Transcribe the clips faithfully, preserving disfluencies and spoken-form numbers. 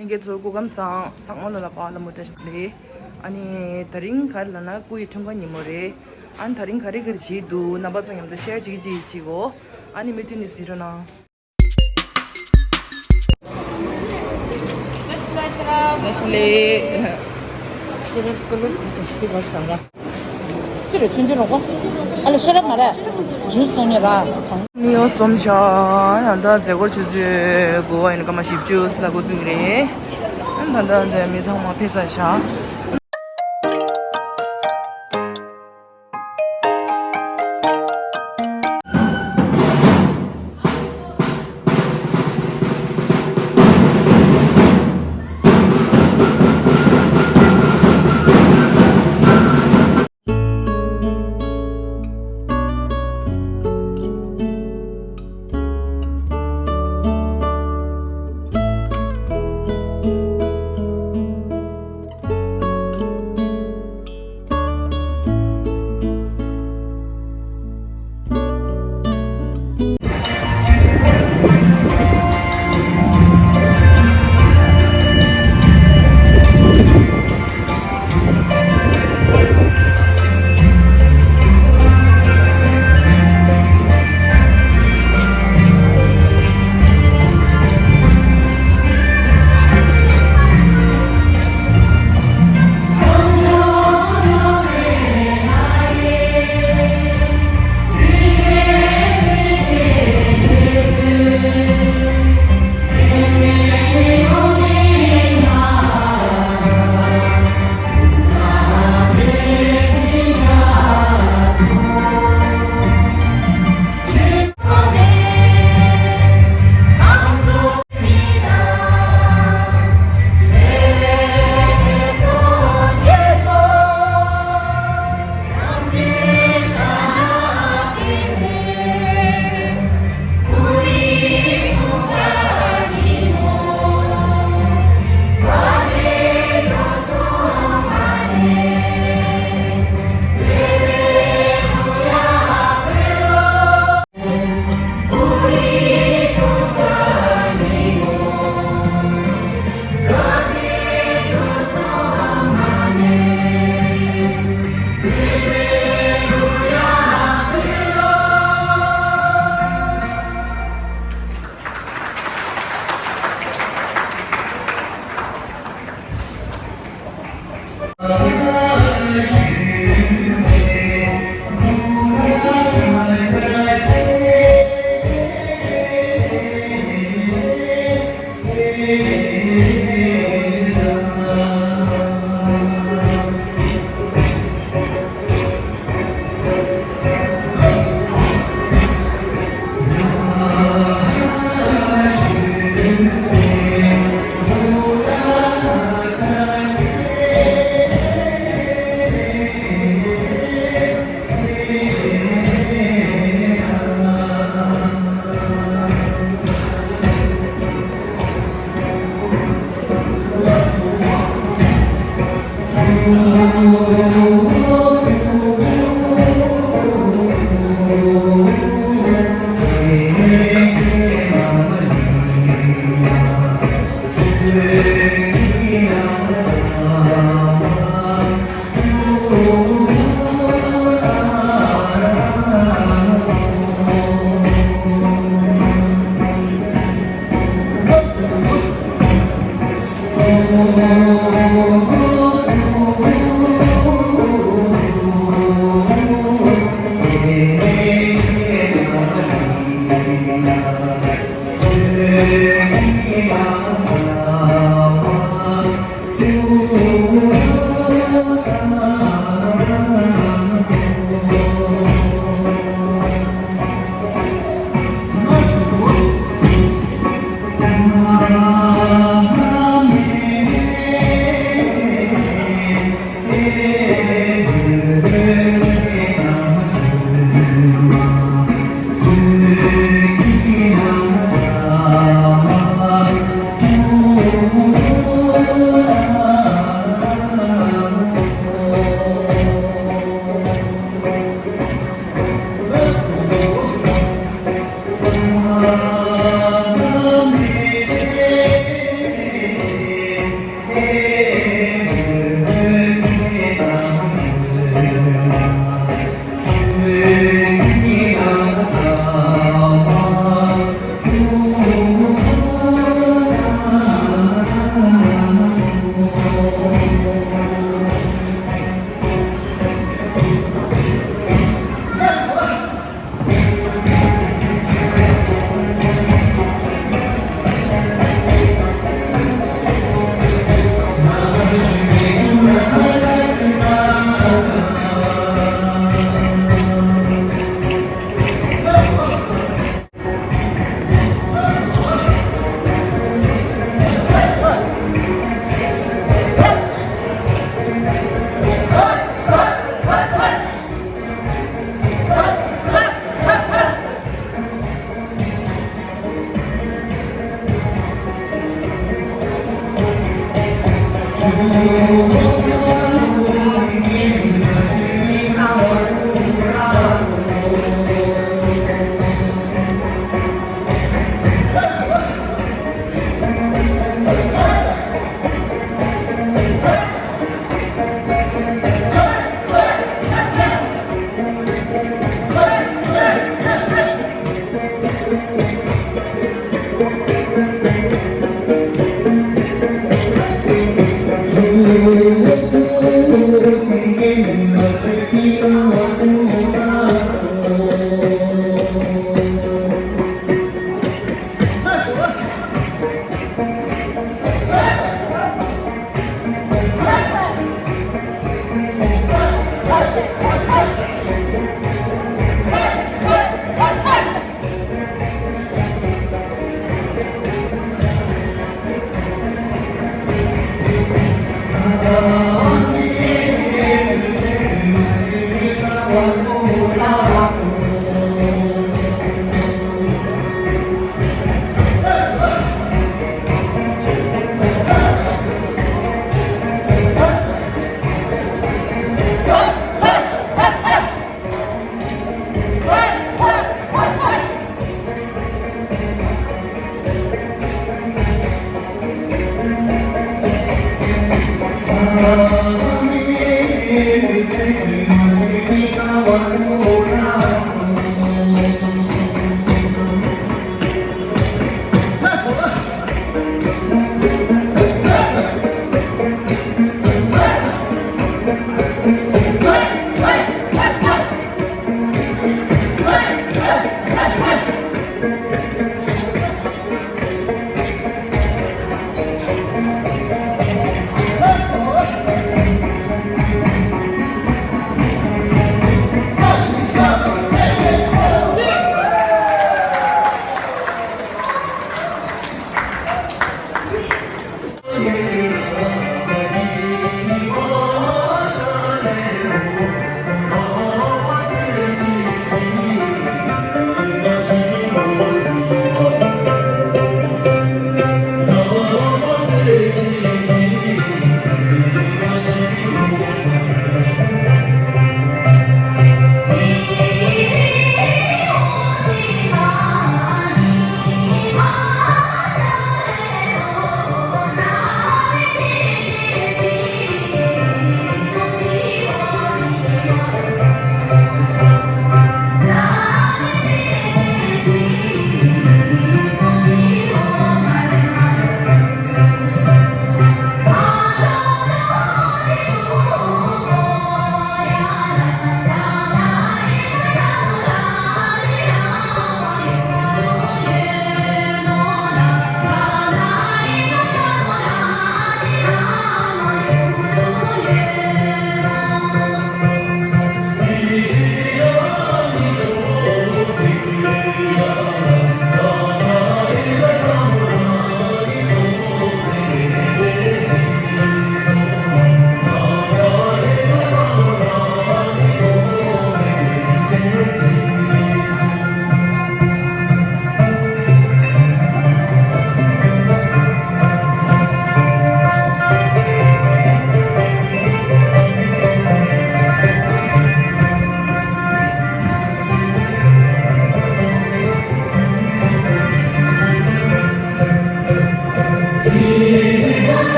ལྷན་རྒྱས་ཚོ་སྐུ་ཁམས་བཟང་། ཚང་མ་ལོ་ལ་བ་ལ་མོ་བཀྲ་ཤིས་བདེ་ལེགས། ཨ་ནི་དེ་རིང་ག་རེ་ལབ་ན་སྐུ་ཡི་འཁྲུངས་སྐར་ཉིན་མོ་རེད། ཨ་ནི་དེ་རིང་ག་རེ་ག་རེ་བྱེད་འདུག་རྣམ་པ་ཚོ་མཉམ་དུ་ཤེར་བྱེད་ཀྱི་བྱེད་ཀྱི་གོ། ཨ་ནི་མུ་མཐུད་ནས་གཟིགས་རོགས་གནང་། བཀྲ་ཤིས་བདེ་ལེགས། ཤེས་རབ་ཀུན་ལེགས་ཤེས་རབ་བཟང་ར། སུ་རེད་ཆུང་ཆུང་རོགས་པ། ཨ་ལ་ཤེས་རབ་མ་རེད། ཇུས་སོང་ནི་ར། ནི་ཡོ་སོམ་ཤ། ཡང་ད་མཛད་སྒོར་ཆུ་ཚོད་དགུ་པ་ཡིན་སྐར་མ་བཞི་བཅུ་ལ་འགོ་བཙུགས་ཀྱི་རེད། ཨ་ད་ད་འདི་མི་ཚང་མ་ཕེབས་ཚར་ཤག་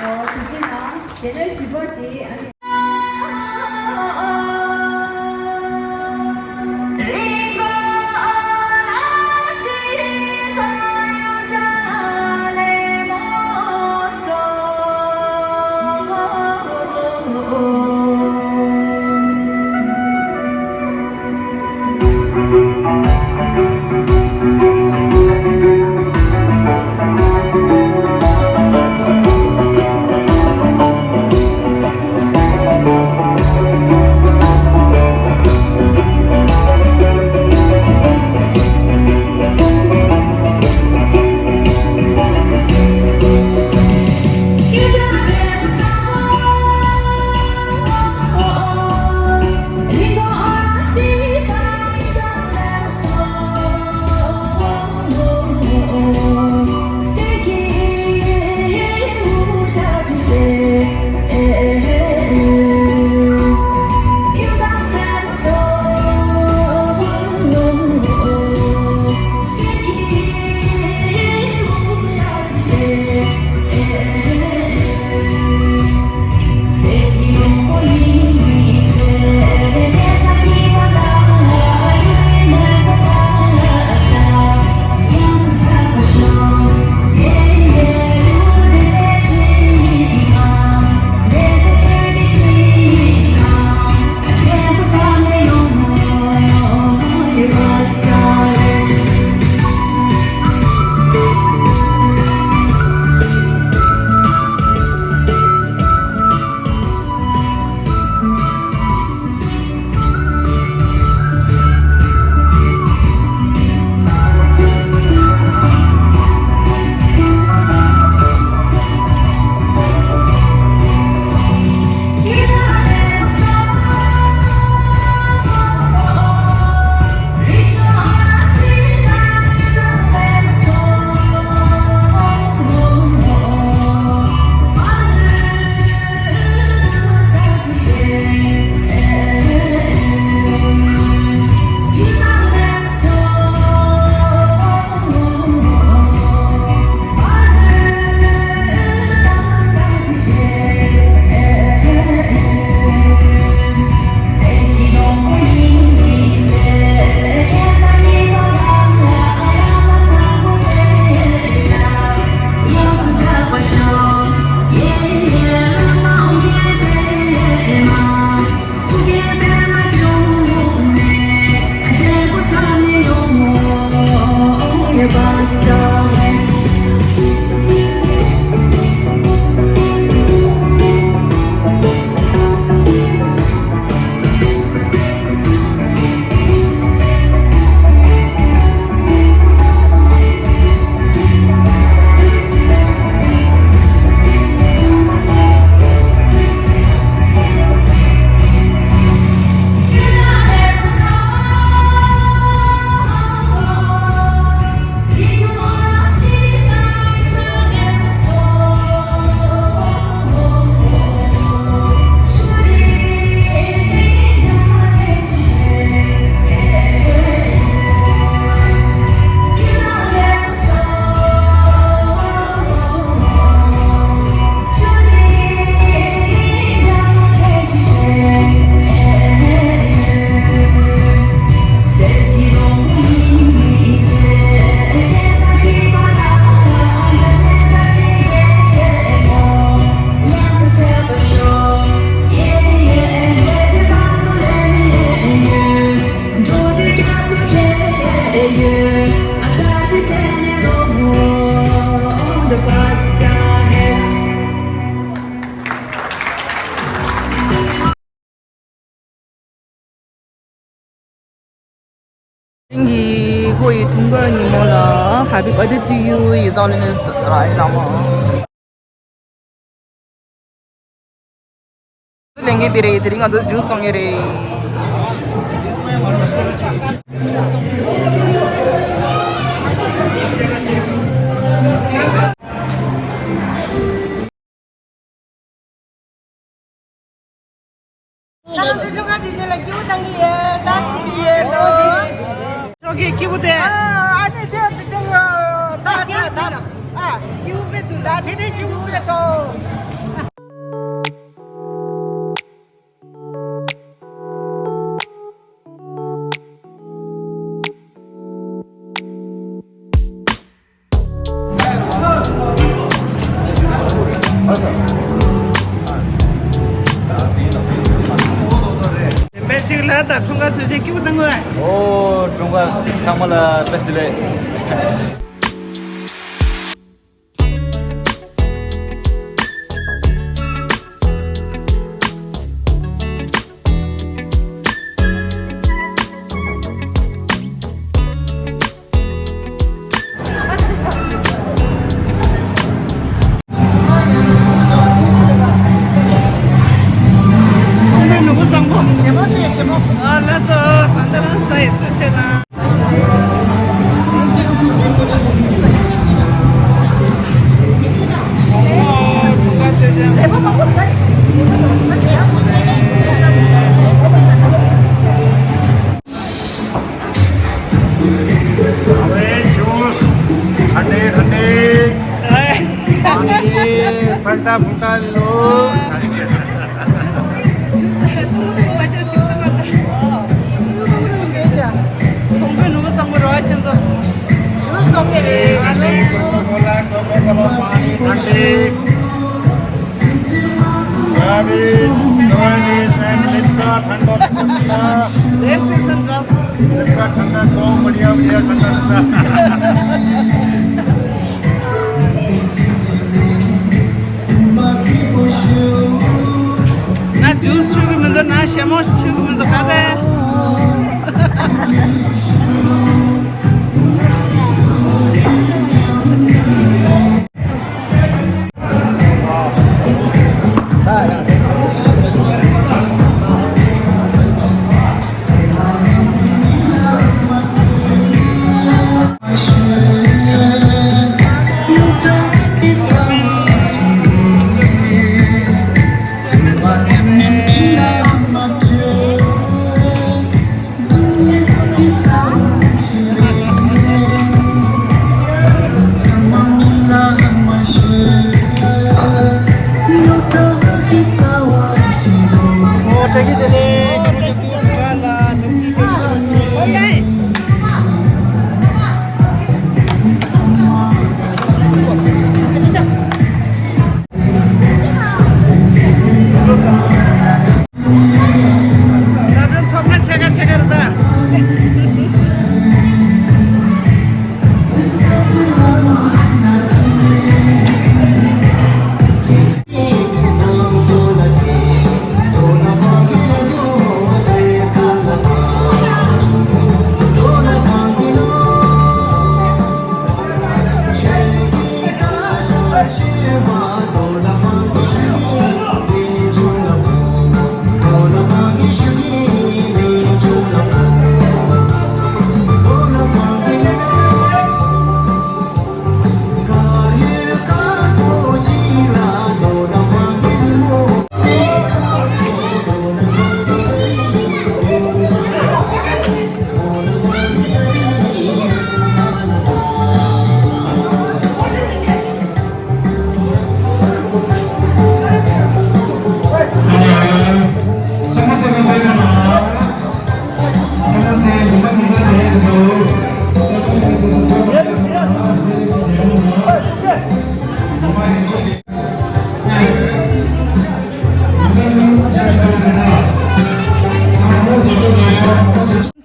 ཨོ། དེ་བཞིན་ན་རྒྱ་ནག་བཞི་པ་དེ་ཨ་ནི། གླིང་གི་ཁོ་ཡི་འཁྲུངས་སྐར་ཉིན་མོ་ལ་Happy Birthday to you ཡི་ཟེར་ནས་ར་ཡིན་ལ་མ། གླིང་གི་དེ་རེད། དེ་རིང་ང་ཚོ་ཇུས་འཐུང་ཡས་རེད། ད་ང་ཚོ་ཆུང་ཁ་དེ་རྗེས་ལ་སྐྱིད་པོ་བཏང་གི་ཡོད། ད་སི་རི་ཡོད་ལོ། ཆོག་གི་སྐྱིད་པོ་དེ། ཨ་ཨ་ནི་ཅི་ཅི་ཅི་ཡོད། ད་ད་ད་ཨ་སྐྱིད་པོ་དཔེ་འདུག་ལ། དེ་ནས་སྐྱིད་པོ་དཔེ་འདུག་རིམ་པས་གཅིག་ལ་ད་འཁྲུངས་སྐར་དུས་ཆེན་སྐྱིད་པོ་གནང་དགོས། ཨོ་འཁྲུངས་སྐར་ཚང་མ་ལ་བེ་སི་ལེ། ཁོང་པའི་ནོར་བུ་བཟང་པོ། ཞེ་མོ་ཆེ་ཞེ་མོ། ཨ་ལགས་སོ། ད་ལྟ་རང་ས་ཡི་ཐུགས་ཆེ་ན། ཨོ་རེན་ཇུས། ཐན་ཏེ་ཐན་ཏེ། ཨ་ནི་ཕན་ཏ་ཕུན་ཏ་ལོ། ཁོང་པའི་ནོར་བུ་བཟང་པོ་རེད་བ། ཁྱེད་ཚོ་ཇུས་འཐུང་གི་རེད། ཨ་ནི་ཇུས་ཀོ་ལ་ཀོ་ཀོ་ཀོ་ལ་པ་ནི་ཐན་ཏེ། Garbage, toilets and Flipkart ठंडा ठंडा। Rail station रस। Flipkart ठंडा, दो बढ़िया बढ़िया ठंडा ठंडा। ང་ཇུས་མཆོད་ཀྱི་མི་འདུག་ང་ཞྭ་མོ་མཆོད་ཀྱི་མི་འདུག་ག་རེ།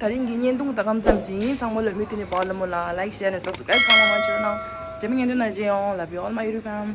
ད་རིང་གི་བརྙན་ཐུང་ད་གམ་ཙམ་ཞིག་ཡིན། ཚང་མ་ལ་མུ་མཐུད་ནས་པཱ་ལགས་མོ་ལ་like, share and subscribe གང་མང་མང་བྱོས་གནང་། རྗེས་མའི་བརྙན་ཐུང་ནང་མཇལ་ཡོང་། Love you all my YouTube fam.